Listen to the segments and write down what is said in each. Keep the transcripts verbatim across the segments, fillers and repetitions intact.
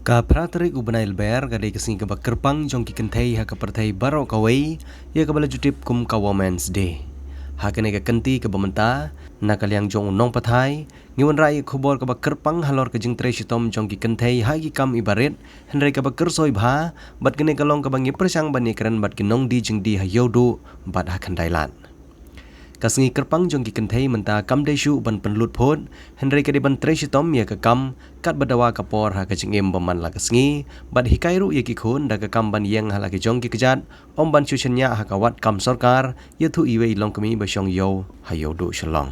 Ka phra tarik u bnai Lber ka dei ka sngi kaba kyrpang jong ki kynthei ha ka pyrthei baroh kawei, ïa kaba la ju tip kum ka Women's Day. Ha kane ka kynti kaba mynta, na ka liang jong u nongpathai, ngi wanrah ïa ka khubor kaba kyrpang halor ka jingtrei shitom jong ki kynthei ha ki kam iba rit, hynrei kaba kyrsoi bha, bad kane ka long kaba ngi pyrshang ban ïakren bad ki nongdie jingdie ha Ïewduh bad ha Khyndailad. Ka sngi kyrpang jong ki kynthei mynta kam dei shuh ban pynlut phut, hynrei ka dei ban trei shitom ïa ka kam, katba dawa ka por ha ka jingim ba man la ka sngi, bad hikai ruh ïa ki khun da ka kam ban ïeng ha la ki jong ki kjat, ym ban shu shaniah ha ka wad kam sorkar, ïathuh iwei i longkmie ba shong ïew ha Ïewduh Shillong.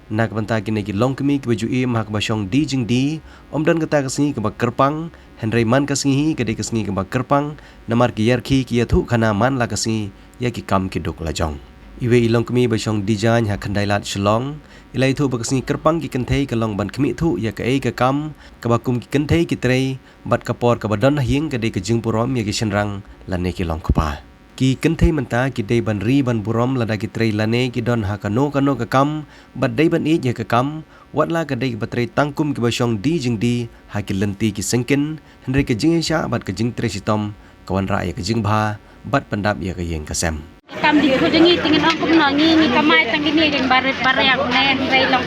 Na ka bynta kine ki longkmie kiba ju im ha kaba shong die jingdie, ym don kata ka sngi kaba kyrpang, hynrei man ka sngi hi ka dei ka sngi kaba kyrpang, namar ki ïarkhie ki ïathuh khana man la ka sngi ïa ki kam ki duk la jong. Iwei i longkmie ba shong die jaiñ ha Khyndailad Shillong, i la ïathuh ba ka sngi kyrpang ki kynthei ka long ban khmih thuh ïa kaei ka kam, kaba kum ki kynthei ki trei, bad ka por kaba don ha ïing ka dei ka jingburom ïa ki shynrang lane ki longkpa. Ki kynthei mynta ki dei ban ri ban burom lada ki trei lane ki don ha kano kano ka kam, bad dei ban ïeit ïa ka kam, wat la ka dei kaba trei tang kum kiba shong die jingdie ha ki lynti ki syngkien, hynrei ka jingïaishah bad ka jingtrei shitom ka wanrah ïa ka jingbha bad pyndap ïa ka ïing ka sem. Kam dei khun jong ngi, te ngin ong kumno, ngi ngi kamai tang kine, dang barit bariang ne, hynrei long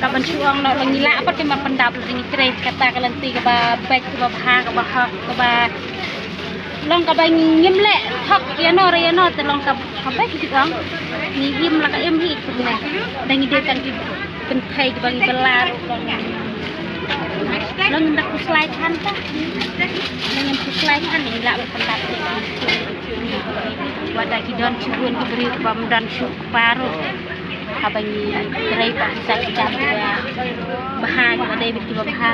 ka ban shu ong noh, long ngi lah pat kin ba pyndap, long ngi trei kata ka lynti kaba beit, kaba bha, kaba hok, kaba long kaba ngim leh hok ïano re ïano, te long kaba beit ki ong. Ngi im la ka im hi kumne. Dang ngi dei tang ki kynthei kiba ngi bylla ruh, long ngi da khuslai than ta. Long ngim khuslai than, ngi lah ban pyndap. Wat la ki don shibun ki briew bym don shuh kpa ruh, haba ngi trei pat sa ki kam kiba bha, kiba dei beit kiba bha.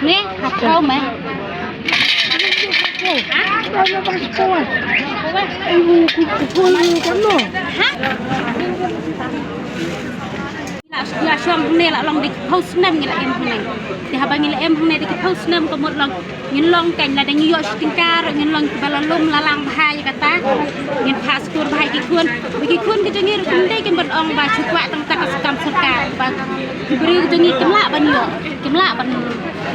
Ne, ha kau me. Ha? Ha? La, la shong hangne la long da ki phew snem ngi la em hangne. Te haba ngi la em hangne da ki phew snem ka mut long ngin long kan, lada ngi ïoh shi tyngka ruh ngin long kiba la lum la lang bha ïa kata. Ngin phah skur bha ïa ki khun. Ba ki khun ki jong ngi ruh kim dei kin ban ong ba shu kwah tang kata ka kam sorkar. Ba ki briew ki jong ngi kim lah ban ïoh, kim lah ban,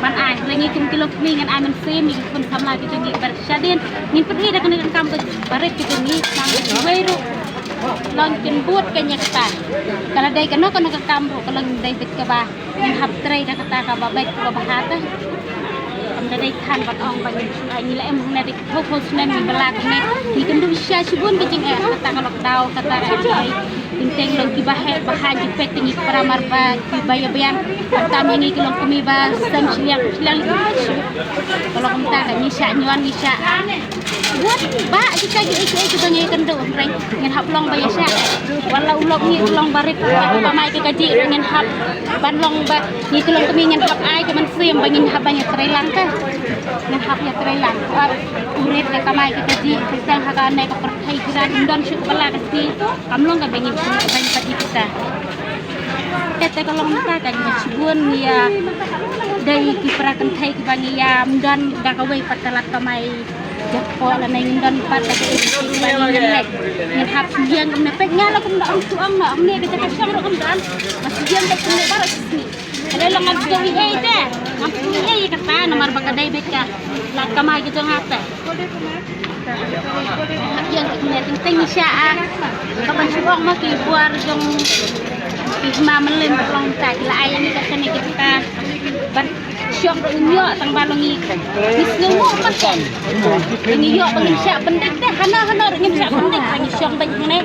ban ai. Hynrei ngi kum ki longkmie ngin ai mynsiem ïa ki khun samla ki jong ngi. Bad shadien ngin pyni da kane ka kam ba, ba rit ki jong ngi, nang kiwei ruh long kin bud kan ïa kata. Ka la dei kano kano ka kam ruh ka long dei beit kaba ngin hap trei da kata kaba beit kaba bha te. Kam da dei than ban ong ba ngi, ngi la em hangne da ki phew phew snem ngi bylla kumne. Ngi kynduh sha shibun ka jingeh, kata ka lockdown, kata ka jingeh. Teng teng long kiba heh ba haiñ ki peit te ngi para mar ba kiba ïa biang. Khamtam ïa ngi ki longkmie ba sem shiliang shiliang, ngi kynduh sha. Ka long kumta ka ngi shah ñion, ngi shah bud ba kita kiei kiei kiba ngi kynduh, hynrei ngin hap long ba ïa shah. Wat la u lok ngi u long ba rit, ka kamai ka kajih, ngin hap ban long ba ngi ki longkmie ngin hap ai ka mynsiem ba ngin hap ban ïa trei lang te. Ngin hap ïa trei lang. Wat u rit ka kamai ka kajih, teng ha kane ka pyrthei jong ngi ym don shuh kaba la ka sngi. Kam long kaba ngin shu ban pat ïa kita. Te te ka long mynta ka ngi shibun ngi ïa dei ki para kynthei kiba ngi ïa ym don da kawei pat ka lad kamai. Japoh lane ngim don pat da kawei kiba ngi ïa leh. Ngin hap ïeng kumne, peit nga la kumno ong shu ong noh, kumne ka jaka shong ruh ngim don. Nga shu ïeng beit kumne baroh shi sngi. Ka dei long ngam sngewthuh ei ei te. Ngam sngewthuh ei ei kata namar ba ka dei beit ka lad kamai ka jong nga te. Hap ïeng kumne teng teng ngi shah ah. Ka ban shu ong ma ki bor jong ki hima Mylliem ba long ta ki la ai ïa ngi kane kita. Ban shong ruh ngim ïoh tang ba long ngi. Ngi sngewnguh pat kan. Ngi ïoh ba ngin shah pyndik te, hano hano ruh ngin shah pyndik, ngi shong beit hangne.